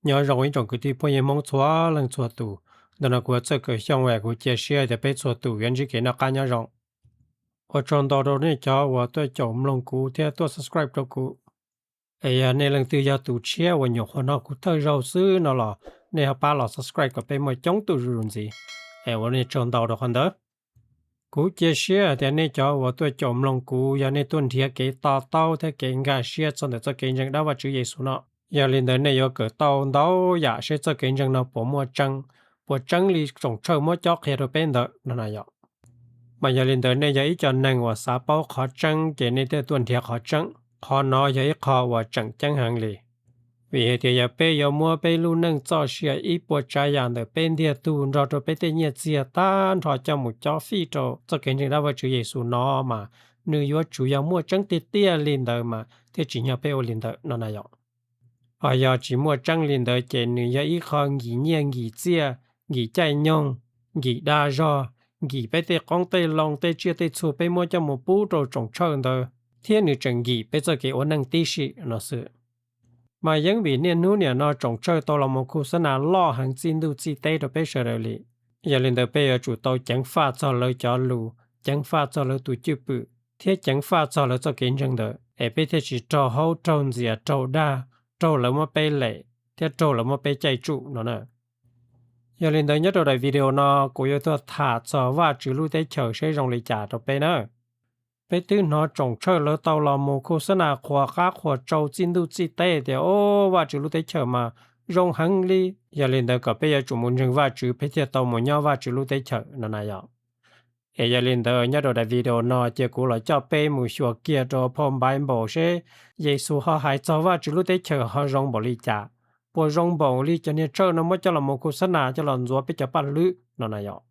Nyob zoo ib tsoom kwv tij phooj ywg Hmoob txhua leej txhua tus, ntawm no kuv ua Txawj Kawm Xyooj es kuv cia siab tias peb txhua tus yuav ntsib kev noj qab nyob zoo. Ua tsaug ntau rau nej cov uas tuaj caum mloog kuv thiab tuaj subscribe rau kuv. Es yog nej leej twg yog tus tshiab uas nyuam qhuav hnov kuv thawj zaug xwb no los nej ho pab los subscribe kom peb muaj coob tus zuj zus ntxiv. Es ua nej tsaug ntau rau qhov ntawd. Kuv cia siab hais tias nej cov uas tuaj caum mloog kuv yog nej tuaj nrhiav kev to taub thiab kev nkag siab txog ntawm txoj kev ntseeg dab Vajtswv Yexus no. Yog li ntawd nej yuav kawm tau ntau yam seb txoj kev ntseeg no puas muaj tseeb, puas tseeb li tsoom tshawj muab cob qhia rau peb ntawd no na yom. Mas yog li ntawd nej yog ib co neeg uas xav paub qhov tseeb ces nej thiaj tuaj nrhiav qhov tseeb. Qhov no yog ib qho uas tseem ceeb heev li. Vim hais tias yog peb yuav muab peb lub neej txoj sia ib puas tsav yam ntawm peb ntiag tug nrog rau peb tej nyiaj txiag tag nrho coj mus cob fij rau txoj kev ntseeg dab Vajtswv Yexus no mas nws yuav tsum yog muaj tseeb tiag tiag li ntawd mas thiaj tsim nyog peb ua li ntawd no na yom. Ho yog tsis muaj tseeb li ntawd ces nws yog ib qho nkim nyiaj nkim txiaj, nkim caij nyoog, nkim dag zog, nkim peb tej qoob tej loo tej tsiaj tej txhu peb muab coj mus pub rau tsoom tshawj ntawd, thiab nws tseem nkim peb txoj kev ua neej tib si no xwb. Mas yeej vim niaj hnub niam no tsoom tshawj tau los mus khu xab nas loj heev txij ntuj txij teb rau peb sawv daws li. Yog li ntawd peb yuav tsum tau ceev faj txog lawv cov lus, ceev faj txog lawv tus cwj pwm, thiab ceev faj txog lawv txoj kev ntseeg ntawd es peb thiaj tsis raug haub raug ntxias raug dag, raug lawv muab peb lem, thiab raug lawv muab peb caij tsuj no na. Yog li ntawd nyob rau daim video no kuv yuav tuaj tham txog Vajtswv lub teb chaws seb zoo li cas rau peb na. Peb twb hnov tsoom tshawj lawv tau los mus khu xab nas qhuas qab qhuas tsau txij ntuj txij teb tias o, Vajtswv lub teb chaws mas zoo heev li. Yog li ntawd kom peb yuav tsum mus ntseeg Vajtswv peb thiaj tau mus nyob Vajtswv lub teb chaws no na yom. Es yog li ntawd nyob rau daim video no cia kuv los coj peb mus xyuas kiag rau phau Npaiv Npaum seb Yexus ho hais txog Vajtswv lub teb chaws ho zoo npaum li cas, puas zoo npaum li cov niag tshawj no muab coj los mus khu xab nas coj los ntxuav peb cov paj hlwb no na yom.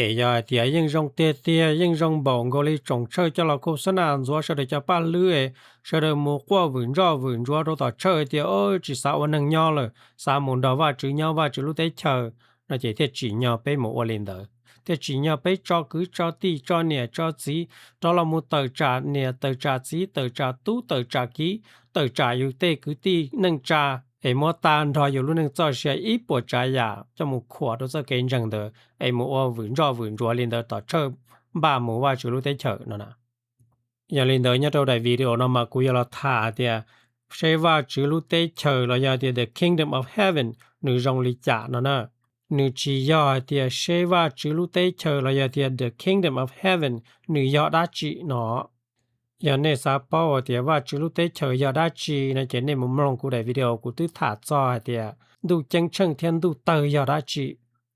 Es yog hais tias yeej zoo tiag tiag yeej zoo npaum nkaus li tsoom tshawj coj los khu xab nas ntxuav sawv daws cov paj hlwb es sawv daws mus quaj vwm ntsoj vwm ntsuav rau tom tshawj hais tias tsis xav ua neeg nyob lawm, xav mus nrog Vajtswv nyob Vajtswv lub teb chaws no ces thiaj tsim nyog peb mus ua li ntawd, thiaj tsim nyog peb tso kwv tso tij tso niam tso txiv rov los mus tawm tsam niam tawm tsam txiv tawm tsam tub tawm tsam kiv, tawm tsam yus tej kwv tij neej tsa, es muab tag nrho yus lub neej txoj sia ib puas tsav yam coj mus khuam rau txoj kev ntseeg ntawd es mus ua vwm ntsoj vwm ntsuav li ntawd tom tshawj npaj mus Vajtswv lub teb chaws no na. Yog li ntawd nyob rau daim video no mas kuv yuav los tham hais tias seb Vajtswv lub teb chaws los yog tias the kingdom of heaven nws zoo li cas no na. Nws tsis yog hais tias seb Vajtswv lub teb chaws los yog tias the kingdom of heaven nws yog dab tsi no. Yog nej xav paub hais tias Vajtswv lub teb chaws yog dab tsi no ces nej mus mloog kuv daim video kuv twb tham txog hais tias ntuj ceeb tsheej thiab ntuj tawg yog dab tsi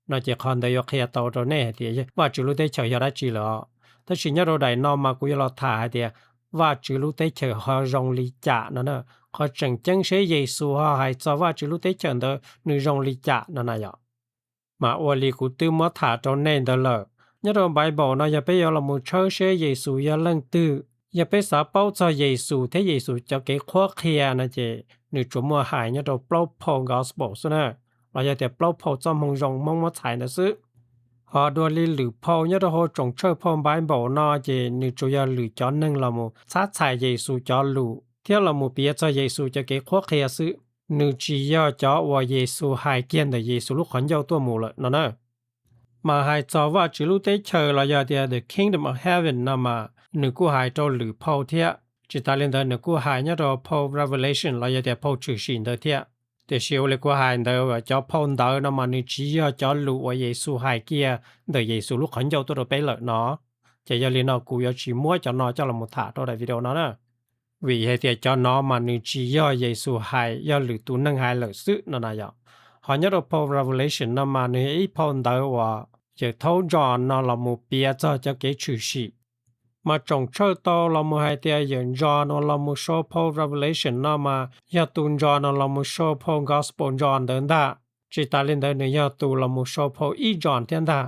no ces qhov ntawd yuav qhia tau rau nej hais tias Vajtswv lub teb chaws yog dab tsi lawm os. Tab sis nyob rau daim no mas kuv yuav los tham hais tias Vajtswv lub teb chaws ho zoo li cas no na. Qhov tseem ceeb seb Yexus ho hais txog Vajtswv lub teb chaws ntawd nws zoo li cas no na yom. Mas ua li kuv twb muab tham rau nej ntawd lawm, nyob rau Npaiv Npaum no yog peb yuav los mus tshawb seb Yexus yog leej twg, yog peb xav paub txog Yexus thiab Yexus cov kev qhuab qhia no ces nws tsuas muaj hais nyob rau plaub phau Gospel xwb na, los yog tias plaub phau txoj moo zoo Hmoob muab txhais ntawd xwb. Ho dua li lwm phau nyob rau hauv tsoom tshawj phau Npaiv Npaum no ces nws tsuas yog lwm cov neeg los mus txhab txhais Yexus cov lus thiab los mus piav txog Yexus cov kev qhuab qhia xwb. Nws tsis yog cov uas Yexus hais kiag ntawm Yexus lub qhov ncauj tuaj mus lawm no na. Mas hais txog Vajtswv lub teb chaws los yog tias the kingdom of heaven no mas nws kuj hais rau lwm phau thiab. Tsis tas li ntawd nws kuj hais nyob rau phau Revelation los yog tias phau tshwm sim ntawd thiab. Tiam sis ua li kuv hais ntawd cov phau ntawd no mas nws tsis yog cov lus uas Yexus hais kiag ntawm Yexus lub qhov ncauj tuaj rau peb lawm no. Ces yog li no kuv yuav tsis muab cov no coj los mus tham rau daim video no na. Vim hais tias cov no mas nws tsis yog Yexus hais, yog lwm tus neeg hais lawm xwb no na yom. Ho nyob rau phau Revelation no mas nws yog ib phau ntawv uas yawm thaub John no los mus piav txog cov kev tshwm sim. Mas tsoom tshawj tau los mus hais tias yawm John uas los mus sau phau Revelation no mas yog tus John uas los mus sau phau Gospel John ntawd ntag. Tsis tas li ntawd nws yog tus los mus sau phau ib John thiab ntag.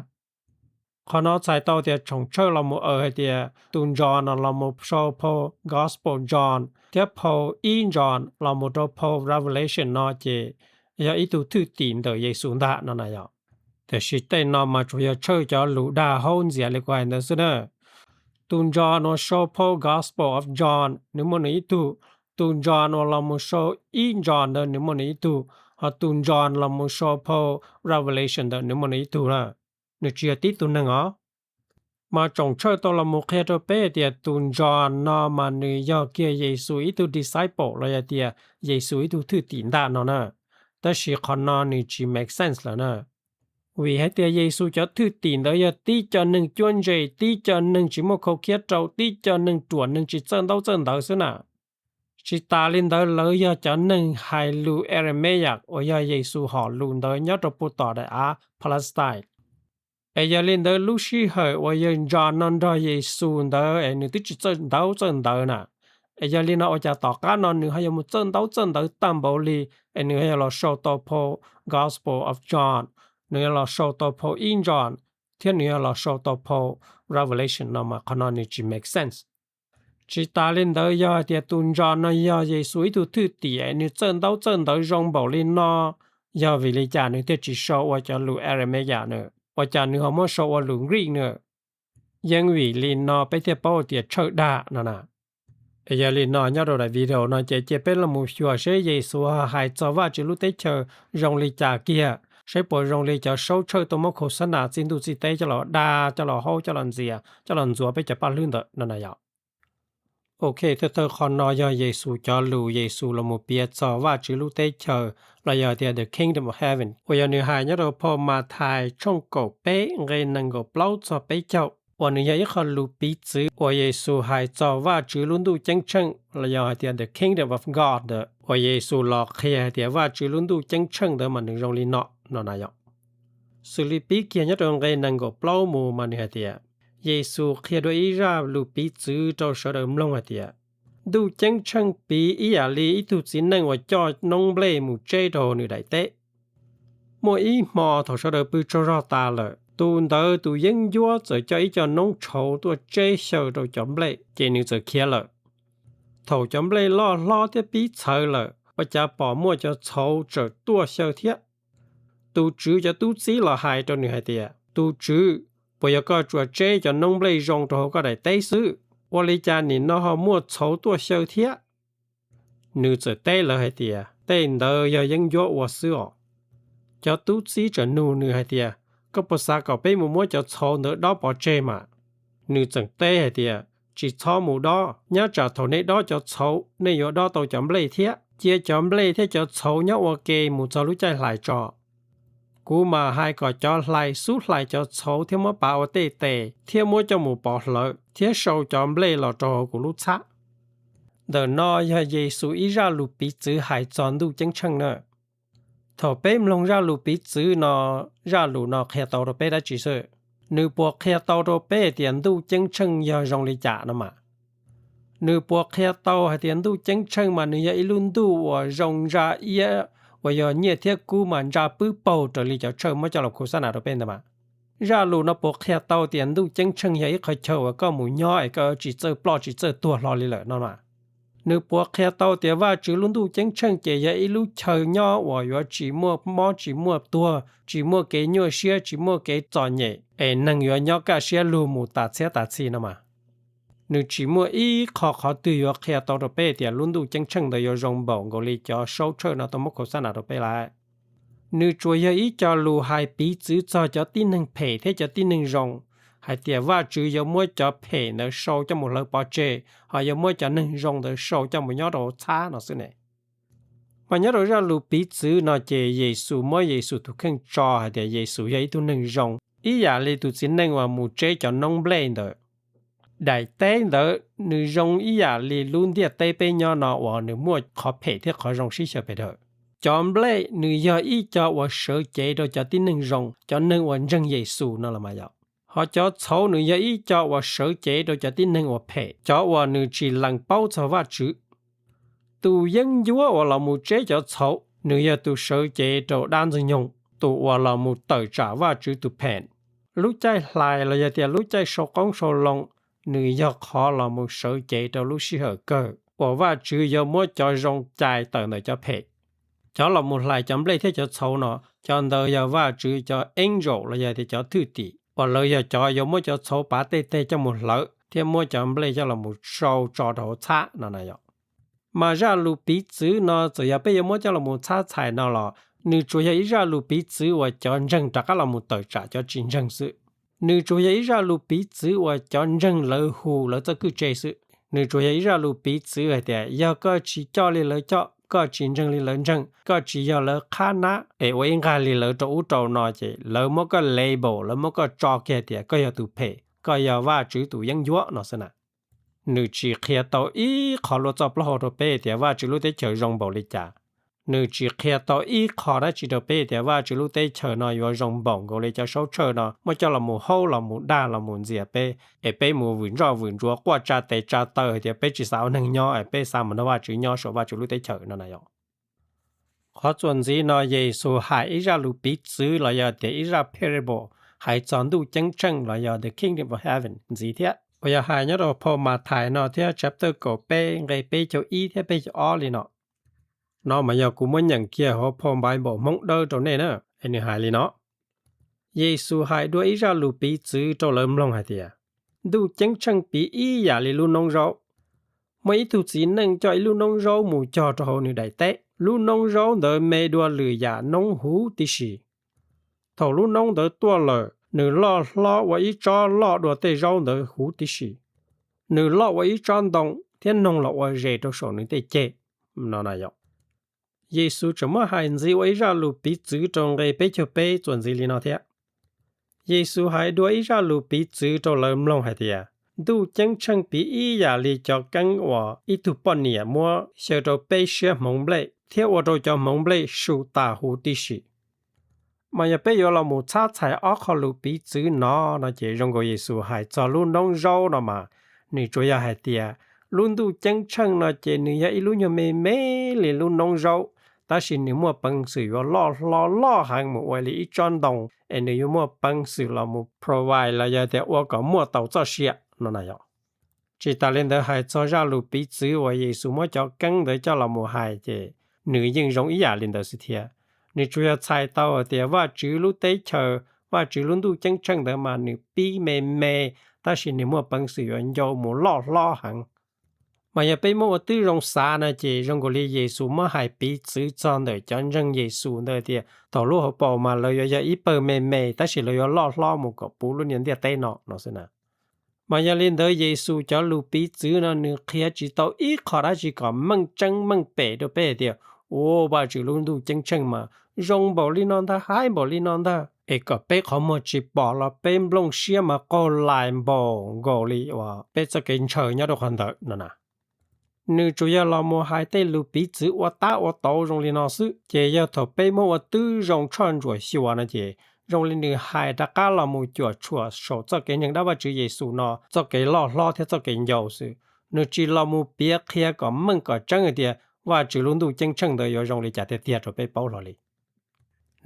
Qhov no txhais tau tias tsoom tshawj los mus aws hais tias tus John no los mus sau phau Gospel John thiab phau ib John los mus rau phau Revelation no ces yog ib tug thwj tim ntawm Yexus ntag no na yom. Tiam sis tej no mas tsuas yog tshawj cov lus dag haub ntxias li kuv hais ntawd xwb na. Tus John uas sau phau Gospel of John nws muaj nws ib tug, tus John uas los mus sau ib John ntawd nws muaj nws ib tug, Ho tus John los mus sau phau Revelation ntawm nws muaj nws ib tug na, nws tsis yog tib tug neeg os. Mas tsoom tshawj tau los mus qhia rau peb hais tias tus John no mas nws yog kiag Yexus ib tug disciple los yog tias Yexus ib tug thwj tim ntag no na. Tab sis qhov no nws tsis make sense lawm na. Vim hais tias Yexus cov thwj tim ntawd yog tib co neeg cuab ntse, tib co neeg tsis muaj khau khiab rau, tib co neeg ruam neeg tsis txawj ntaub txawj ntawv xwb na. Tsis tas li ntawd lawv yog cov neeg hais lus Aramaic uas yog Yexus hom lus ntawd nyob rau puag tom daim av Palestine. Es yog li ntawd lub sij hawm uas yawg John no nrog Yexus ntawd es nws twb tsis txawj ntaub txawj ntawv na. Es yog li no ua cas tom qab no nws ho yuav mus txawj ntaub txawj ntawv tag npaum li, es nws ho yuav los sau tau phau Gospel of John, nws yuav los sau tau phau ib John, thiab nws yuav los sau tau phau Revelation no mas qhov no nws tsis make sense. Tsis tas li ntawd yog hais tias tus John no yog Yexus ib tug thwj tim, nws txawj ntaub txawj ntawv zoo npaum li no, yog vim li cas nws thiaj tsis sau ua cov lus Aramaic na, ua cas nws ho muab sau ua lus Greek na? Yeej vim li no peb thiaj paub tias tshawj dag no na. Es yog li no nyob rau daim video no ces cia peb los mus xyuas seb Yexus hais txog Vajtswv lub teb chaws zoo li cas kiag, saib puas zoo li cov saub tshawj tuaj muab khau xab nas txij ntuj txij teb coj los dag, coj los haub, coj los ntxias, coj los ntxuav peb cov paj hlwb ntawd no na yom. Ok, thawj thawj qhov no yog Yexus cov lus Yexus los mus piav txog Vajtswv lub teb chaws los yog tias the kingdom of heaven uas yog nws hais nyob rau phau Mathais tshooj kaum peb nqe nees nkaum plaub txog peb caug, uas nws yog ib qho lus piv txwv uas Yexus hais txog Vajtswv lub ntuj ceeb tsheej los yog hais tias the kingdom of God ntawd, uas Yexus los qhia hais tias Vajtswv lub ntuj ceeb tsheej ntawd mas nws zoo li no no na yom. Xws li pib kiag nyob rau nqe nees nkaum plaub mus mas nws hais tias, Yexus qhia dua ib zaj lus piv txwv rau sawv daws mloog hais tias, ntuj ceeb tsheej piv ib yam li ib tug txiv neej uas coj noob nplej mus tseb rau hauv nws daim teb. Muaj ib hmo thaum sawv daws pw tsaug zog tas lawm, tus ntawd tus yeeb ncuab txawm coj ib co noob tshauv tuaj tseb xyaw rau cov nplej, ces nws txawm khiav lawm. Thaum cov nplej loj hlob thiab pib txhawv lawm, ua cas pom muaj cov txhauv tseem tuaj xyaw thiab. Tus tswv cov tub txib los hais rau nws hais tias, Tus tswv, puas yog koj tsuas tseb cov noob nplej zoo rau hauv koj daim teb xwb? Ua li cas nim no ho muaj txhauv tuaj xyaw thiab? Nws txawm teb lawv hais tias, Tej ntawd yog yeeb ncuab ua xwb os. Cov tub txib txawm nug nws hais tias, Koj puas xav kom peb mus muab cov txhauv ntawd dob pov tseg mas? Nws txawm teb hais tias, Tsis txhob mus dob, nyob tsam thaum nej dob cov txhauv nej yuav dob tau cov nplej thiab. Cia cov nplej thiab cov txhauv nyob ua ke mus txog lub caij hlais tso. Kuv mam hais kom cov hlais xub hlais cov txhauv thiab muab pav ua tej tes thiab muab coj mus pov hlawv thiab sau cov nplej los rau hauv kuv lub txhab. Ntawm no yog Yexus ib zaj lus piv txwv hais txog ntuj ceeb tsheej na. Thaum peb mloog zaj lus piv txwv no, zaj lus no qhia tau rau peb dab tsi xwb? Nws puas qhia tau rau peb hais tias ntuj ceeb tsheej yog zoo li cas no mas? Nws puas qhia tau hais tias ntuj ceeb tsheej mas nws yog ib lub ntuj uas zoo ntsa iab, uas yog nyiaj thiab kub mas ntsa pwb paug raws li cov tshawj muab coj los khuv xab nas rau peb ntawd mas? Zaj lus no puas qhia tau tias ntuj ceeb tsheej yog ib qhov chaw uas koj mus nyob es koj tsis txawj ploj tsis txawj tuag hlo li lawm no mas? Nws puas qhia tau tias Vajtswv lub ntuj ceeb tsheej ces yog ib lub chaw nyob uas yuav tsis muaj mob tsis muaj tuag, tsis muaj kev nyuaj siab, tsis muaj kev txom nyem, es neeg yuav nyob kaj siab lug mus tas txhiab tas txhis no mas? Nws tsis muaj ib qho qhov twg yuav qhia tau rau peb tias lub ntuj ceeb tsheej ntawd yuav zoo npaum nkaus li cov saub tshawj no tau muab khuv xab nas rau peb lawm. Nws tsuas yog ib co lus hais piv txwv txog cov tib neeg phem thiab cov tib neeg zoo, hais tias Vajtswv yuav muab cov phem ntawd sau coj mus hlawv pov tseg, ho yuav muab cov neeg zoo ntawd sau coj mus nyob rau hauv txhab no xwb ne. Mas nyob rau zaj lus piv txwv no ces Yexus muab Yexus tus kheej tso hais tias Yexus yog ib tug neeg zoo, ib yam li tus txiv neej uas mus tseb cov noob nplej ntawd. Daim teb ntawd nws zoo ib yam li lub ntiaj teb peb nyob no uas nws muaj qhov phem thiab qhov zoo sib xyaw pes daws. Cov nplej nws yog ib co uas sawv cev rau cov tib neeg zoo, cov neeg uas ntseeg Yexus no los mas yog. Ho cov txhauv nws yog ib co uas sawv cev rau cov tib neeg uas phem, cov uas nws tsis lees paub txog Vajtswv. Tus yeeb ncuab uas los mus tseb cov txhauv, nws yog tus sawv cev rau dab ntxwg nyoog, tus uas los mus tawm tsam Vajtswv tus phem. Lub caij hlais los yog tias lub caij sau qoob sau loo, nws yog qhov los mus sawv cev rau lub sij hawm kawg uas Vajtswv yuav muab cov zoo cais tawm ntawm cov phem. Cov los mus hlais cov nplej thiab cov txhauv no, cov ntawd yog Vajtswv cov angel los yog tias cov thwj tim, uas lawv yog cov yuav muab cov txhauv pav tej teg coj mus hlawv thiab muab cov nplej coj los mus sau tso rau hauv txhab no na yom. Mas zaj lus piv txwv no txawm yog peb yuav muab coj los mus txhab txhais no los nws tsuas yog ib zaj lus piv txwv uas cov ntseeg rov qab los mus tawm tsam cov tsis ntseeg xwb. Nws tsuas yog ib zaj lus piv txwv uas cov ntseeg lawv hu lawv txoj kwj tse xwb. Nws tsuas yog ib zaj lus piv txwv hais tias yog koj tsis coj li lawv coj, koj tsis ntseeg li lawv ntseeg, koj tsis yog lawv qhab nab es ua ib nqag li lawv rau ub rau no ces lawv muab koj label, lawv muab koj tso kiag tias koj yog tus phem, koj yog Vajtswv tus yeeb ncuab no xwb na. Nws tsis qhia tau ib qho luag txoj plaub hau rau peb tias Vajtswv lub teb chaws zoo npaum li cas. Nws tsis qhia tau ib qho dab tsi rau peb tias Vajtswv lub teb chaws no yuav zoo npaum nkaus li cov saub tshawj no muab coj los mus haub los mus dag los mus ntxias peb es peb mus vwm ntsoj vwm ntsuav quaj tsa tes tsa taw hais tias peb tsis xav ua neeg nyob es peb xav mus nrog Vajtswv nyob saum Vajtswv lub teb chaws no na yom. Qhov txuas ntxiv no Yexus hais ib zaj lus piv txwv los yog tias ib zaj parable hais txog ntuj ceeb tsheej los yog the kingdom of heaven ntxiv thiab, uas yog hais nyob rau phau Mathais no thiab chapter kaum peb nqe peb caug ib thiab peb caug ob li no. No mas yog kuv muab nyeem kiag hauv phau Bible Hmoob Dawb rau nej na, es nws hais li no. Yexus hais dua ib zaj lus piv txwv rau lawv mloog hais tias, ntuj ceeb tsheej piv ib yam li lub noob zaub. Muaj ib tug txiv neej coj ib lub noob zaub mus cog rau hauv nws daim teb. Lub noob zaub ntawd me dua lwm yam noob huv tib si. Thaum lub noob ntawd tuaj lawm, nws loj hlob ua ib tsob loj dua tej zaub ntawd huv tib si. Nws loj ua ib tsob ntoo thiab noog los ua zes rau saum nws tej ceg no na yom. Yexus tseem muab hais ntxiv ua ib zaj lus piv txwv rau nqe peb caug peb txuas ntxiv li no thiab. Yexus hais dua ib zaj lus piv txwv rau lawv mloog hais tias, ntuj ceeb tsheej piv ib yam li cov keeb uas ib tug poj niam muab xyaw rau peb siab hmoov nplej thiab ua rau cov hmoov nplej su tas huv tib si. Mas yog peb yuav los mus txhab txhais ob qho lus piv txwv no no ces zoo nkaus Yexus hais txog lub noob zaub no mas nws tsuas yog hais tias lub ntuj ceeb tsheej no ces nws yog ib lub nyuag me me li lub noob zaub, tab sis nws muaj peev xwm yuav loj hlob loj heev mus ua li ib tsob ntoo, es nws yuav muaj peev xwm los mus provide los yog tias ua kom muaj tau txoj sia no na yom. Tsis tas li ntawd hais txog zaj lus piv txwv uas Yexus muab cov keeb ntawd coj los mus hais ces nws yeej zoo ib yam li ntawd xwb thiab. Nws tsuas yog txhais tau hais tias Vajtswv lub teb chaws, Vajtswv lub ntuj ceeb tsheej ntawd mas nws pib me me, tab sis nws muaj peev xwm yuav ncau mus loj hlob heev. Mas yog peb muab ua twb zoo xav no ces zoo nkaus li Yexus muab hais piv txwv txog ntawm cov ntseeg Yexus ntawd tias thaum lub hauv paus mas lawv yuav yog ib pawg me me tab sis lawv yuav loj hlob mus kom puv lub niag ntiaj teb no no xwb na. Mas yog li ntawd Yexus cov lus piv txwv no nws qhia tsis tau ib qho dab tsi kom meej tseeb meej pem rau peb hais tias, ua, Vajtswv lub ntuj ceeb tsheej mas zoo npaum li no ntag, haib npaum li no ntag, es kom peb qhov muag tsis pom los peb nplooj siab mas qaug lais npaum nkaus li uas peb txoj kev ntshaw nyob rau qhov ntawd no na. Nws tsuas yog los mus hais tej lus piv txwv ua tab ua tauv zoo li no xwb, ces yog thaum peb muab ua twb zoo tshoj ntsuam xyuas no ces zoo li nws hais rov qab los mus cuam tshuam saum txoj kev ntseeg dab Vajtswv Yexus no txoj kev loj hlob thiab txoj kev ncau xwb. Nws tsis los mus piav qhia kom meej kom tseeb hais tias Vajtswv lub ntuj ceeb tsheej ntawd yuav zoo li cas tiag tiag rau peb paub hlo li.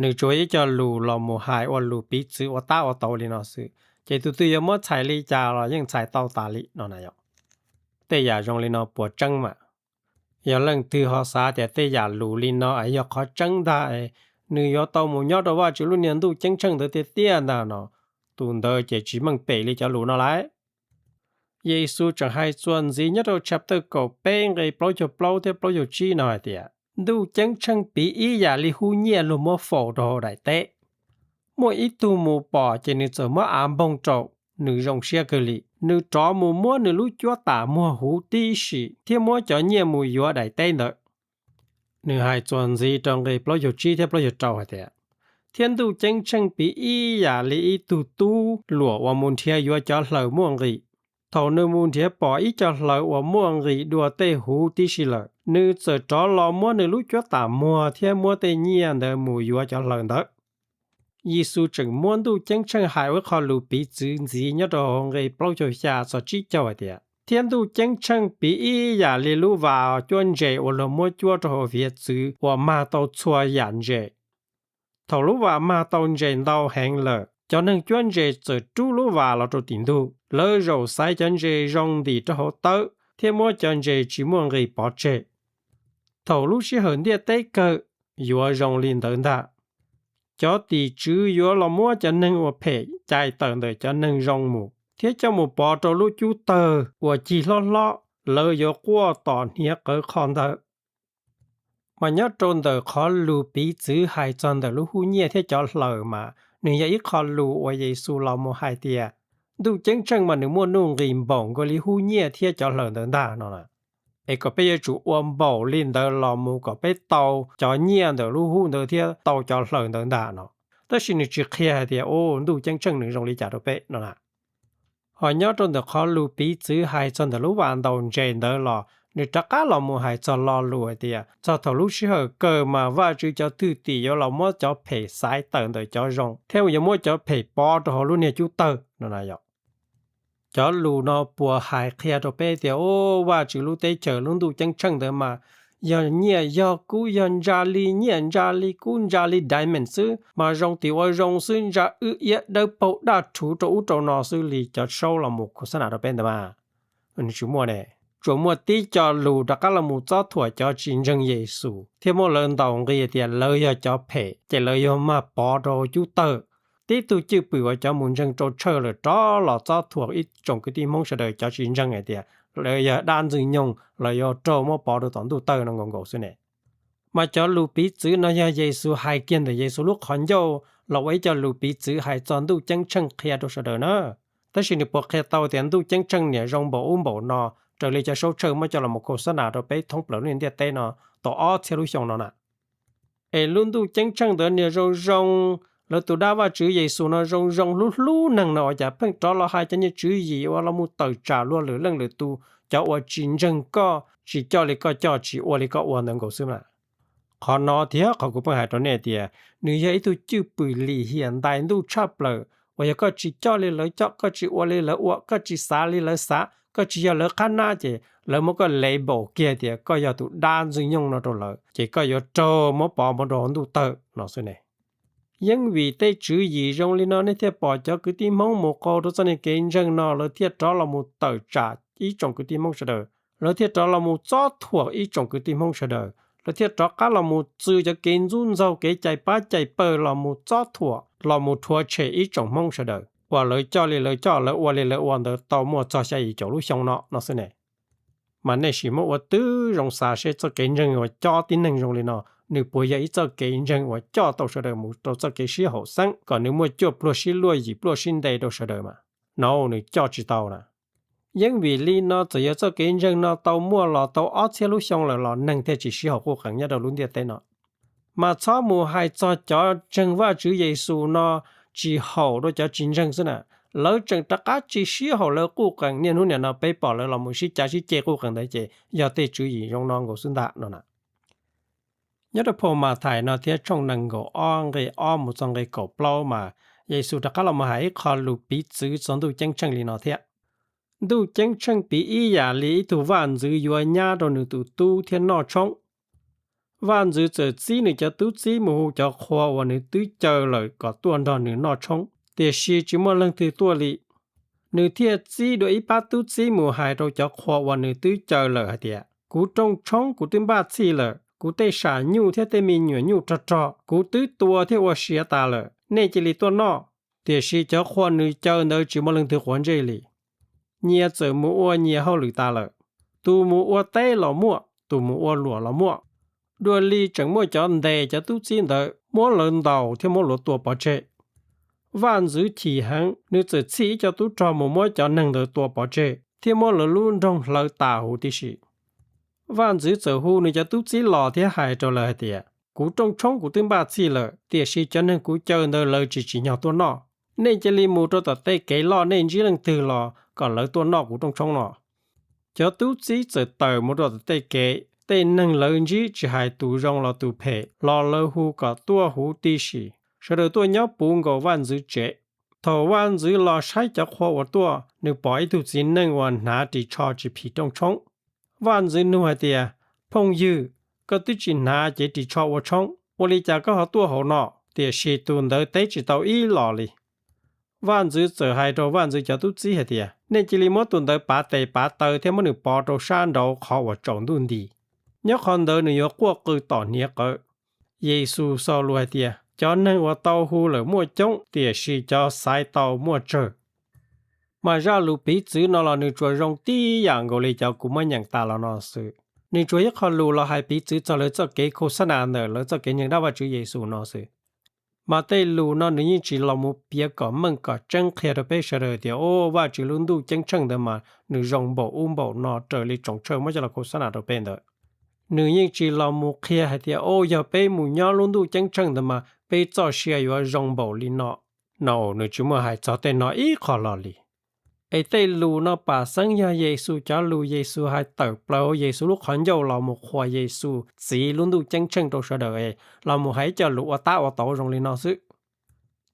Nws tsuas ib co lus los mus hais ua lus piv txwv ua tab ua tauv li no xwb, ces tus twg yuav muab txhais li cas los yeej txhais tau tas li no na yom. Tej yam zoo li no puas tseeb mas? Yog leej twg ho xav tias tej yam lus li no es yog qhov tseeb ntag es nws yuav tau mus nyob rau Vajtswv lub niag ntuj ceeb tsheej ntawd tiag tiag ntag no, tus ntawd ces tsis meej pem li cov lus no lawm. Yexus tseem hais txuas ntxiv nyob rau chapter kaum peb nqe plaub caug plaub thiab plaub caug tsib no hais tias, ntuj ceeb tsheej piv ib yam li hub nyiaj luag muab faus rau hauv daim teb. Muaj ib tug mus pom ces nws txawm muab av npoog rau, nws zoo siab kawg li. Nws rov mus muab nws lub cuab tam muag huv tib si thiab muab cov nyiaj mus yuav daim teb ntawd. Nws hais txuas ntxiv rau nqe plaub caug tsib thiab plaub caug rau hais tias, thiab ntuj ceeb tsheej piv ib yam li ib tug tub luam uas mus nrhiav yuav cov hlaws muaj nqis. Thaum nws mus nrhiav pom ib co hlaws uas muaj nqis dua tej huv tib si lawm, nws txawm rov los muab nws lub cuab tam muag thiab muab tej nyiaj ntawd mus yuav cov hlaws ntawd. Yexus tseem muab ntuj ceeb tsheej hais ua ib qho lus piv txwv ntxiv nyob rau hauv nqe plaub caug xya txog tsib caug hais tias, thiab ntuj ceeb tsheej piv ib yam li lub vas cuab ntses uas luag muab cuab rau hauv hiav txwv uas mag tau txhua yam ntses. Thaum lub vas mag tau ntses ntau heev lawm, cov neeg cuab ntses txawm rub lub vas los rau tim ntug. Lawv zaum xaiv cov ntses zoo ntim rau hauv tawb thiab muab cov ntses tsis muaj nqis pov tseg. Thaum lub sij hawm ntiaj teb kawg yuav zoo li ntawd ntag. Cov tim tswv yuav los muab cov neeg uas phem cais tawm ntawm cov neeg zoo mus thiab coj mus pov rau lub cub tawg uas cig hlob hlob, lawv yuav quaj tom hniav qawv qho ntawd. Mas nyob rau ntawm qhov lus piv txwv hais txog ntawm lub hub nyiaj thiab cov hlaws mas nws yog ib qho lus uas Yexus los mus hais tias Ntuj Ceeb tsheej mas nws muaj nuj nqis npaum nkaus li hub nyiaj thiab cov hlaws ntawd ntag no na. Es kom peb yuav tsum ua npaum li ntawd los mus kom peb tau cov nyiaj ntawm lub hub ntawd thiab tau cov hlaws ntawd ntag no. Tab sis nws tsis qhia hais tias, u, Ntuj Ceeb tsheej nws zoo li cas rau peb no na. Ho nyob rau ntawm qhov lus piv txwv hais txog ntawm lub vas ntaus ntses ntawd los nws rov qab los mus hais txog lo lus hais tias txog thaum lub sij hawm kawg mas Vajtswv cov thwj tim yuav los muab cov phem xaiv tawm ntawm cov zoo thiab yuav muab cov phem pov rau hauv lub niag cub tawg no na yom. Cov lus no puas hais qhia rau peb tias, u, Vajtswv lub teb chaws lub Ntuj Ceeb tsheej ntawd mas yog nyiaj yog kub, yog ntsa li nyiaj ntsa li kub ntsa li diamond xwb mas zoo tim ua zoo xwb, ntsa wb iab dawb paug daj rhuv rau ub rau no xwb li cov saub los mus khos xab nas rau peb ntawd mas? Nws tsis muaj ne. Tsuas muaj tib co lus rov qab los mus txob thuam cov tsis ntseeg Yexus thiab muab lawv ntaus nqi tias lawv yog cov phem ces lawv yuav mag pov rau cub tawg. Tib tug cwj pwm uas cov mus ntseeg rau Tshawj lawm rov los txob thuam ib tsoom kwv tij Hmoob sawv daws cov tsis ntseeg hais tias lawv yog dab ntxwg nyoog, lawv yuav raug muab pov rau tom ntuj tawg no nkaus nkaus xwb ne. Mas cov lus piv txwv no yog Yexus hais kiag ntawm Yexus lub qhov ncauj los ua ib co lus piv txwv hais txog Ntuj Ceeb tsheej qhia rau sawv daws na. Tab sis nws puas qhia tau tias Ntuj Ceeb tsheej niam zoo npaum ub npaum no raws li cov saub Tshawj muab coj los mus khos xab nas rau peb thoob plaws lub ntiaj teb no tau ob txhiab lub xyoo no na? Es lub Ntuj Ceeb tsheej ntawd niag zoo zoo, lawv tus dab Vajtswv Yexus no zoo zoo hlub hlub neeg no ua cas pheej rov los hais cov niag tswv yim uas los mus tawm tsam luag lwm leej lwm tus, cov uas tsis ntseeg koj, tsis coj li koj coj, tsis ua li koj ua ntawd nkaus xwb na? Qhov no thiab qhov kuv pheej hais rau nej tias nws yog ib tug cwj pwm lim hiam ntais ntuj tshaj plaws uas yog koj tsis coj li lawv coj, koj tsis ua li lawv ua, koj tsis xav li lawv xav, koj tsis yog lawv qhab nab ces lawv muab koj label kiag tias koj yog tus dab ntxwg nyoog no rau lawv ces koj yuav raug muab pov mus rau hauv ntuj tawg no xwb ne. Yeeb vim tej tswv yim zoo li no nej thiaj pom cov kwv tij Hmoob mus qaug rau txoj niag kev ntseeg no, lawv thiaj rov los mus tawm tsam ib tsoom kwv tij Hmoob sawv daws, lawv thiaj rov los mus txob thuam ib tsoom kwv tij Hmoob sawv daws, lawv thiaj rov qab los mus txwv cov kev ntxub ntxaug kev cais pab cais pawg los mus txob thuam los mus rhuav tshem ib tsoom Hmoob sawv daws uas lawv coj li lawv coj, lawv ua li lawv ua ntawd tau muaj txog xya yim caum lub xyoo no no xwb ne. Mas nej sim muab ua tib zoo xav seb txoj kev ntseeg uas cob tib neeg zoo li no, nws puas yog ib txoj kev ntseeg uas coj tau sawv daws mus rau txoj kev sib haum xeeb kom nws muaj cuaj pluag sib luaj yim pluag sib nte rau sawv daws mas? No, nws coj tsis tau na. Yeeb vim li no txawm yog txoj kev ntseeg no tau muaj los tau ob txhiab lub xyoo lawm los neeg thiaj tsis sib haum quj qees nyob rau lub ntiaj teb no. Mas txhob mus hais txog cov ntseeg Vajtswv Yexus no tsis haum rau cov tsis ntseeg xwb na, lawv tseem rov qab tsis sib haum lawv quj qees. Niaj hnub niam no peb pom lawv los mus sib cav sib ceg quj qees ntawd ces yog tej tswv yim zoo no nkaus xwb ntag no na. Nyob rau phau Mathais no thiab tshooj nees nkaum ob nqe ob mus txog nqe kaum plaub mas Yexus rov qab los mus hais ib qho lus piv txwv txog Ntuj Ceeb tsheej li no thiab. Ntuj Ceeb tsheej piv ib yam li ib tug vaj ntxwv yuav nyab rau nws tus tub thiab noj tshoob. Vaj ntxwv txawm txib nws cov tub txib mus hu cov qhua uas nws twb caw lawm kom tuaj nrog nws noj tshoob, tiam sis tsis muaj leej twg tuaj li. Nws thiaj txib dua ib pab tub txib mus hais rau cov qhua uas nws twb caw lawm hais tias, kuv rooj tshoob kuv twb npaj txhij lawm, kuv tej sam nyuj thiab tej me nyuam nyuj rog rog kuv twb tua thiab ua siav tas lawm, nej cia li tuaj noj. Tiam sis cov qhua nws caw ntawd tsis muaj leej twg quav ntsej li. Nyias txawm mus ua nyias hauj lwm tas lawm, tus mus ua teb los muaj, tus mus ua luam los muaj. Dua li tseem muaj cov ntes cov tub txib ntawd, muab lawv ntaus thiab muab luav tua pov tseg. Vaj ntxwv chim heev, nws txawm txhij ib co tub rog mus muab cov neeg ntawd tua pov tseg thiab muab lawv lub nroog hlawv tas huv tib si. Vaj ntxwv txawm hu nws cov tub txib los thiab hais rau lawv hais tias, kuv rooj tshoob kuv twb npaj txhij lawm, tiam sis cov neeg kuv caw ntawd lawv tsis tsim nyog tuaj noj. Nej cia li mus rau tom tej kev loj, nej ntsib leej twg los kom lawv tuaj noj kuv rooj tshoob no. Cov tub txib txawm tawm mus rau tom tej kev, tej neeg lawv ntsib tsis hais tus zoo los tus phem los lawv hu kom tuaj huv tib si. Sawv daws tuaj nyob puv nkaus vaj ntxwv tsev. Thaum vaj ntxwv los saib cov qhua uas tuaj, nws pom ib tug txiv neej uas hnav ris tsho tsis phim rooj tshoob. Vaj ntxwv nug hais tias, phooj ywg, koj twb tsis hnav cev ris tsho ua tshoob, ua li cas koj ho tuaj hauv no? Tiam sis tus ntawd teb tsis tau ib los li. Vaj ntxwv txawm hais rau vaj ntxwv cov tub txib hais tias, nej cia li muab tus ntawd pav tes pav taw thiab muab nws pov rau sab nraud qhov uas tsaus ntuj nti. Nyob qhov ntawd nws yuav quaj qw tom hniav qawv. Yexus xaus lus hais tias, cov neeg uas tau hu lawm muaj coob, tiam sis cov xaiv tau muaj tsawg. Mas zaj lus piv txwv no los nws tsuas zoo tib yam nkaus li cov kuv muab nyeem tas los no xwb. Nws tsuas ib qho lus los hais piv txwv txog lawv txoj kev khos xab nas ntawm lawv txoj kev ntseeg dab Vajtswv Yexus no xwb. Mas tej lus no nws yeej tsis los mus piav kom meej kom tseeb qhia rau peb sawv daws tias, o, Vajtswv lub ntuj ceeb tsheej ntawd mas nws zoo npaum ub npaum no raws li tsoos tsheej muab coj los khos xab nas rau peb ntawd. Nws yeej tsis los mus qhia hais tias, o, yog peb mus nyob lub ntuj ceeb tsheej ntawd mas peb txoj sia yuav zoo npaum li no. No, nws tsis muaj hais txog tej no ib qho los li. Es tej lus no pam xeeb yog Yexus cov lus Yexus hais tawm plaws hauv Yexus lub qhov ncauj los mus qhuas Yexus txwv lub ntuj ceeb tsheej rau sawv daws es los mus hais ib co lus ua tab ua tauv zoo li no xwb.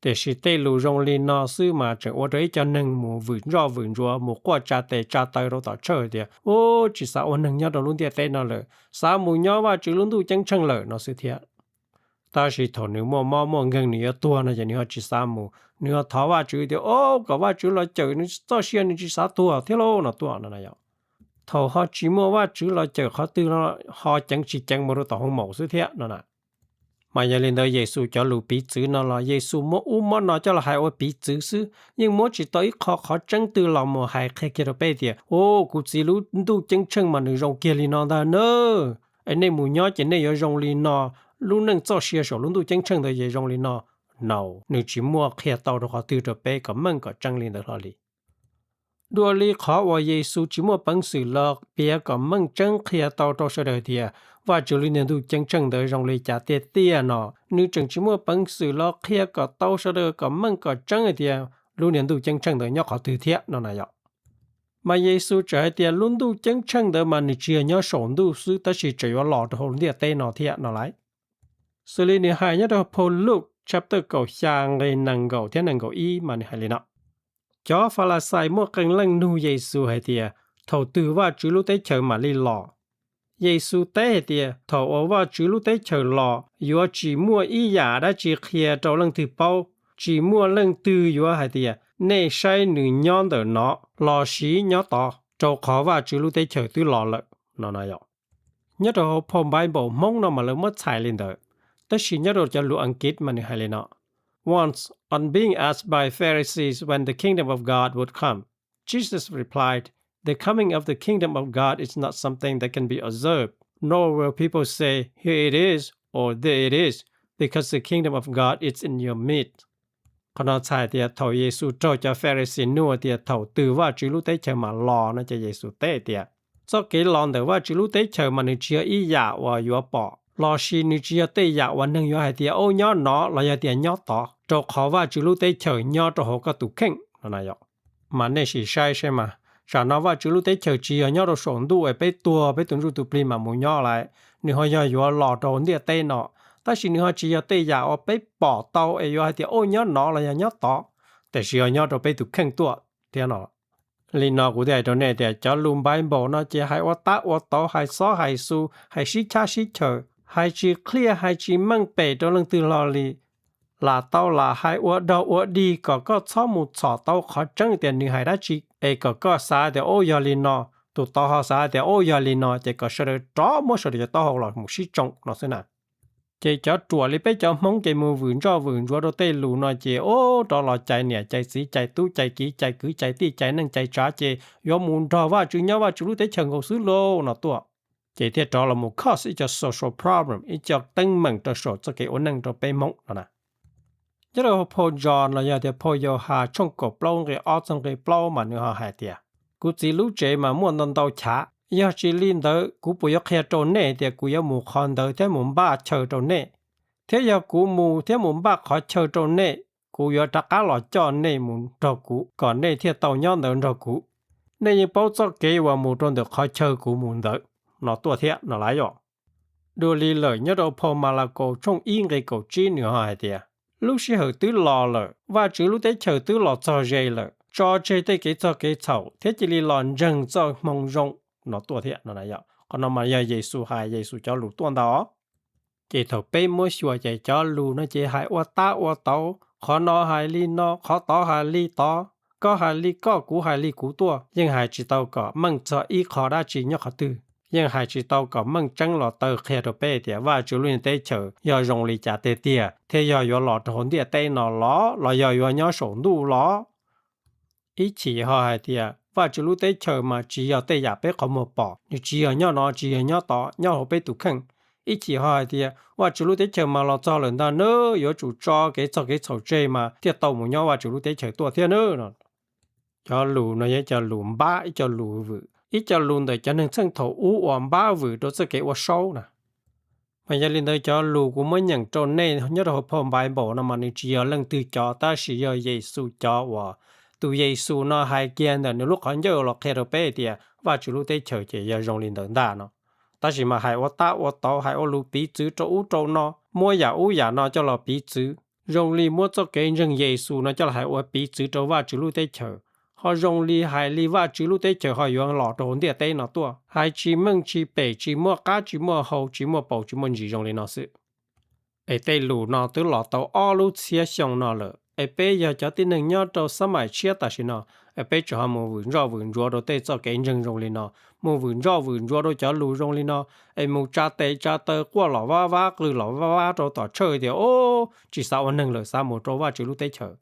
Tiam sis tej lus zoo li no xwb mas tseem ua rau ib co neeg mus vwm ntsoj vwm ntsuav mus quaj tsa tes tsa taw rau tom church tias, u, tsis xav ua neeg nyob rau lub ntiaj teb no lawm, xav mus nyob Vajtswv lub ntuj ceeb tsheej lawm no xwb thiab. Tab sis thaum nws muaj mob muaj nkeeg nws yuav tuag no ces nws ho tsis xav mus, nws ho thov Vajtswv tias, o, kom Vajtswv los cawm nws txoj sia nws tsis xav tuag thiab lauj no tuaj no na yom. Thaum ho tsis muaj Vajtswv los cawm qhov twg no ho ceev tsis ceev mus rau tom hoo maum xwb thiab no na. Mas yog li ntawd Yexus cov lus piv txwv no los Yexus muab ub muab no coj los hais ua piv txwv xwb, yeej muab tsis tau ib qho qhov tseeb twg los mus hais qhia kiag rau peb tias, u, kuv txiv lub ntuj ceeb tsheej mas nws zoo kiag li no ntag na. Es nej mus nyob ces nej yuav zoo li no, lub neej txoj sia saum lub ntuj ceeb tsheej ntawd ces zoo li no. No, nws tsis muaj qhia tau rau qhov twg rau peb kom meej kom tseeb li ntawd hlo li. Dua li qhov uas Yexus tsis muaj peev xwm los piav kom meej tseeb qhia tau rau sawv daws tias Vajtswv lub niag ntuj ceeb tsheej ntawd zoo li cas tiag tiag no, nws tseem tsis muaj peev xwm los qhia kom tau sawv daws kom meej kom tseeb hais tias lub niag ntuj ceeb tsheej ntawd nyob qhov twg thiab no na yom. Mas Yexus tseem hais tias lub ntuj ceeb tsheej ntawd mas nws tsis yog nyob saum ntuj xwb tab sis tseem yuav los rau hauv ntiaj teb no thiab no lauj. Xws li nws hais nyob rau phau Luke chapter kaum xya nqe nees nkaum thiab nees nkaum ib mas nws hais li no: Cov Falixais muaj qee leej nug Yexus hais tias, thaum twg Vajtswv lub teb chaws mam li los? Yexus teb hais tias, thaum uas Vajtswv lub teb chaws los, yuav tsis muaj ib yam dab tsi qhia rau leej twg paub, tsis muaj leej twg yuav hais tias, nej saib nws nyob ntawm no, lossis nyob tod, rau qhov Vajtswv lub teb chaws twb los lawm no na yom. Nyob rau hauv phau Bible Hmoob no mas lawv muab txhais li ntawd, tab sis nyob rau cov lus Askiv mas nws hais li no: Once, on being asked by Pharisees when the kingdom of God would come, Jesus replied, the coming of the kingdom of God is not something that can be observed, nor will people say, here it is, or there it is, because the kingdom of God is in your midst. Qhov no txhais tias thaum Yexus raug cov Pharisi nug tias thaum twg Vajtswv lub teb chaws mam los no ces Yexus teb tias, txoj kev los ntawm Vajtswv lub teb chaws mas nws tsis yog ib yam uas yuav pom, lossis nws tsis yog tej yam uas neeg yuav hais tias, o, nyob no los yog tias nyob tod, rau qhov Vajtswv lub teb chaws nyob rau hauv koj tus kheej no na yom. Mas nej sim saib saib mas, tsam no Vajtswv lub teb chaws tsis yog nyob rau saum ntuj es peb tuag peb tus ntsuj tus plig mam mus nyob lawm, nws ho yog yuav los rau hauv ntiaj teb no, tab sis nws ho tsis yog tej yam uas peb pom tau es yuav hais tias, o, nyob no los yog nyob tod, tiam sis yog nyob rau peb tus kheej tuaj thiab no. Li no kuv thiaj hais rau nej tias cov lus Bible no ces hais ua tab ua tauv, hais xob hais xu, hais sib chab sib chaws, hais tsis qhia hais tsis meej pem rau leej twg hlo li. Lam tau lam hais ua dog ua dig kom koj txhob mus txhom tau qhov tseeb tias nws hais dab tsi, es kom koj xav tias, o, yog li no, tus tod ho xav tias, o, yog li no, ces kom sawv daws rov muab sawv daws cov taub hau los mus sib tsoo no xwb na. Ces cov ruam li peb cov Hmoob ces mus vwm ntsoj vwm ntsuav rau tej lus no ces, o, rov los cais niam cais txiv cais tub cais kiv cais kwv cais tij cais neej cais tsav ces yuav mus nrog Vajtswv nyob Vajtswv lub teb chaws nkaus xwb lauj no tuaj. Ces thiaj rov los mus cause ib co social problem, ib co teeb meem rau saum txoj kev ua neej rau peb Hmoob no na. Nyob rau phau John los yog tias phau Yauhas tshooj kaum plaub nqe ob txog nqe plaub mas nws ho hais tias, kuv Txiv lub tsev mas muaj ntau ntau chav, yog tsis li ntawd kuv puas yuav qhia rau nej tias kuv yuav mus qhov ntawd thiab mus npaj chaw rau nej? Thiab yog kuv mus thiab mus npaj qhov chaw rau nej, kuv yuav rov qab los coj nej mus nrog kuv kom nej thiaj tau nyob ntawd nrog kuv. Nej yeej paub txoj kev uas mus rau ntawm qhov chaw kuv mus ntawd no tuaj thiab no lauj. Dua li lawm nyob rau phau Malakaus tshooj ib nqe kaum tsib nws ho hais tias, lub sij hawm twb los lawm, Vajtswv lub teb chaws twb los txog ze lawm, tso tseg tej kev txog kev txhaum thiab cia li los ntseeg txoj hmoo zoo no tuaj thiab no na yom. Qhov no mas yog Yexus hais, Yexus cov lus tuaj ntag. Ces thaum peb muab xyuas ces cov lus no ces hais ua tab ua tauv, qhov no hais li no, qhov tod hais li tod, koj hais li koj, kuv hais li kuv tuaj, yeej hais tsis tau kom meej txog ib qho dab tsi nyob qhov twg. Yeej hais tsis tau kom meej tseeb los taw qhia rau peb tias Vajtswv lub niag teb chaws yog zoo li cas tiag tiag, thiab yog yuav los rau hauv ntiaj teb no los los yog yuav nyob saum ntuj los. Ib chim ho hais tias Vajtswv lub teb chaws mas tsis yog tej yam peb qhov muag pom, nws tsis yog nyob no tsis yog nyob tod, nyob hauv peb tus kheej. Ib chim ho hais tias Vajtswv lub teb chaws mas los txog lawm ntag nawb, yuav tsum tso kev txog kev txhaum tseg mas thiaj tau mus nyob Vajtswv lub teb chaws tuaj thiab nawb no. Cov lus no yog ib co lus npab, ib co lus vwm, ib co lus ntawm cov neeg txheej thaum ub uas npab vwm rau txoj kev ua saub na. Mas yog li ntawd cov lus kuv muab nyeem rau nej nyob rau hauv phau Npaiv Npaum no mas nws tsis yog leej twg cov, tab sis yog Yexus cov uas tus Yexus no hais kiag ntawm nws lub qhov ncauj los qhia rau peb tias Vajtswv lub teb chaws ces yog zoo li ntawd ntag no. Tab sis mas hais ua tab ua tauv, hais ua lus piv txwv rau ub rau no, muab yam ub yam no coj los piv txwv, zoo li muab txoj kev ntseeg Yexus no coj los hais ua piv txwv rau Vajtswv lub teb chaws, ho zoo li hais li Vajtswv lub teb chaws ho yuav los rau hauv ntiaj teb no tuaj, hais tsis meej tsis pem, tsis muaj qab tsis muaj hau, tsis muaj paus tsis muaj ntsis zoo li no xwb. Es tej lus no twb los tau ob lub txhiab xyoo no lawm, es peb yog cov tib neeg nyob rau xab maim tshiab tam sim no, es peb tseem ho mus vwm ntsoj vwm ntsuav rau tej txoj kev ntseeg zoo li no, mus vwm ntsoj vwm ntsuav rau cov lus zoo li no, es mus tsa tes tsa taw quaj los vab vab qw los vab vab rau tom tshawj tias, o, tsis xav ua neeg lawm, xav mus rau Vajtswv lub teb chaws.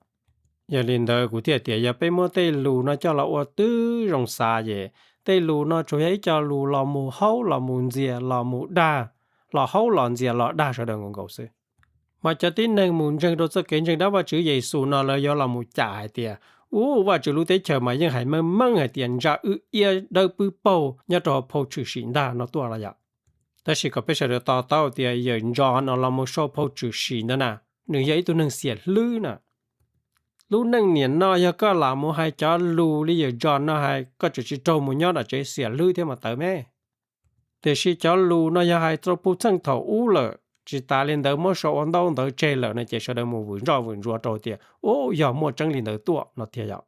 Yog li ntawd kuv thiaj tias yog peb muab tej lus no coj los ua tib zoo xav ces tej lus no tsuas yog ib co lus los mus haub los mus ntxias los mus dag, los haub los ntxias los dag sawv daws nkaus nkaus xwb. Mas cov tib neeg mus ntseeg rau txoj kev ntseeg dab Vajtswv Yexus no lawv yuav los mus cam hais tias, u, Vajtswv lub teb chaws mas yeej hais meej meej hais tias ntsa wb iab dawb pwb paug nyob rau hauv phau tshwm sim ntag no tuaj los yom. Tab sis kom peb sawv daws to taub tias yawm ntsos no los mus sau phau tshwm sim ntawd na, nws yog ib tug neeg xiam hlwb na. Lub neej niam no yog koj lam mus hais cov lus li yawm ntsos no hais, koj tseem tsis raug mus nyob nram tsev xiam hlwb thiab mas tawv me. Tiam sis cov lus no yog hais rau puj txheej thaum ub lawm, tsis tas li ntawd muab sau ua ntaub ntawv tseg lawm no ces sawv daws mus vwm ntsoj vwm ntsuav rau tias, u, yog muaj tseeb li ntawd tuaj no tiag yom.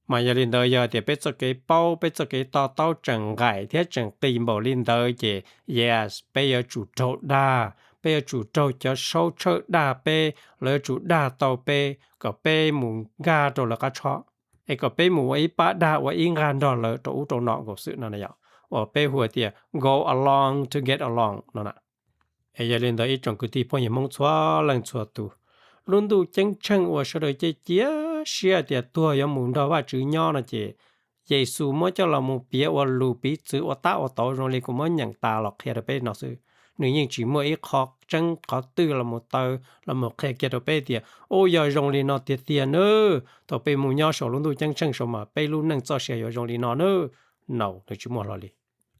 Mas yog li ntawd yog tias peb txoj kev paub, peb txoj kev to taub tseem nqaim thiab tseem qis npaum li ntawd ces, yes, peb yuav tsum raug dag, peb yuav tsum raug cov saub tshawj dag peb, lawv yuav tsum dag tau peb kom peb mus nkag rau lawv qab tshob, es kom peb mus ua ib pab dag ua ib nqag nrog lawv rau ub rau no nkaus xwb no yom, uas peb hu tias go along to get along no na. Es yog li ntawd ib tsoom kwv tij phooj ywg Hmoob txhua leej txhua tus, lub ntuj ceeb tsheej uas sawv daws cia cia siab tias tuag yuav mus nrog Vajtswv nyob no ces Yexus muab coj los mus piav ua lus piv txwv ua tab ua tauv zoo li kuv muab nyeem tas los qhia rau peb no xwb. Nws yeej tsis muaj ib qho tseeb qhov twg los mus taw los mus qhia kiag rau peb tias, u, yog zoo li no tiag tiag nawb, thaum peb mus nyob saum lub ntuj ceeb tsheej saud mas peb lub neej txoj sia yuav zoo li no nawb. No, nws tsis muaj hlo li.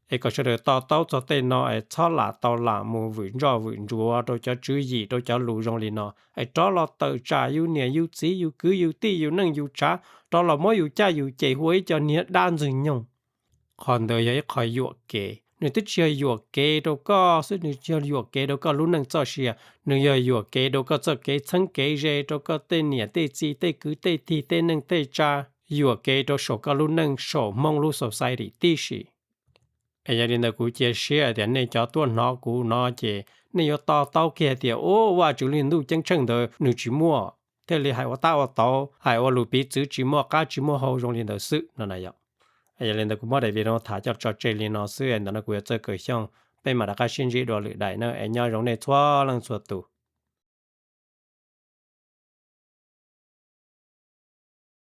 Es kom sawv daws to taub txog tej no es txhob lam tau lam mus vwm ntsoj vwm ntsuav rau cov tswv yim rau cov lus zoo li no, es rov los tawm tsam yus niam yus txiv yus kwv yus tij yus neej yus tsav, rov los muab yus caj yus ces hu ua ib co niag dab ntxwg nyoog. Qhov ntawd yog ib qho yuam kev, nws twb tsis yog yuam kev rau koj xwb, nws yog yuam kev rau koj lub neej txoj sia, nws yog yuam kev rau koj txoj kev txheeb kev ze, rau koj tej niam tej txiv tej kwv tej tij tej neej tej tsav, yuam kev rau saum koj lub neej saum Hmoob lub society tib si. Es yog li ntawd kuv cia siab hais tias nej cov tuaj hnov kuv no ces nej yuav to taub kiag tias, u, Vajtswv lub ntuj ceeb tsheej ntawd nws tsis muaj, thiaj li hais ua tab ua tauv, hais ua lus piv txwv tsis muaj qab tsis muaj hau zoo li ntawd xwb no na yom. Yog li ntawd kuv muab daim video no tham coj tso tseg li no xwb, ntawm no kuv yuav txawj Kaws Xyooj, peb mam rov qab sib ntsib dua lwm daim na, es nyob zoo nej txhua leej txhua tus.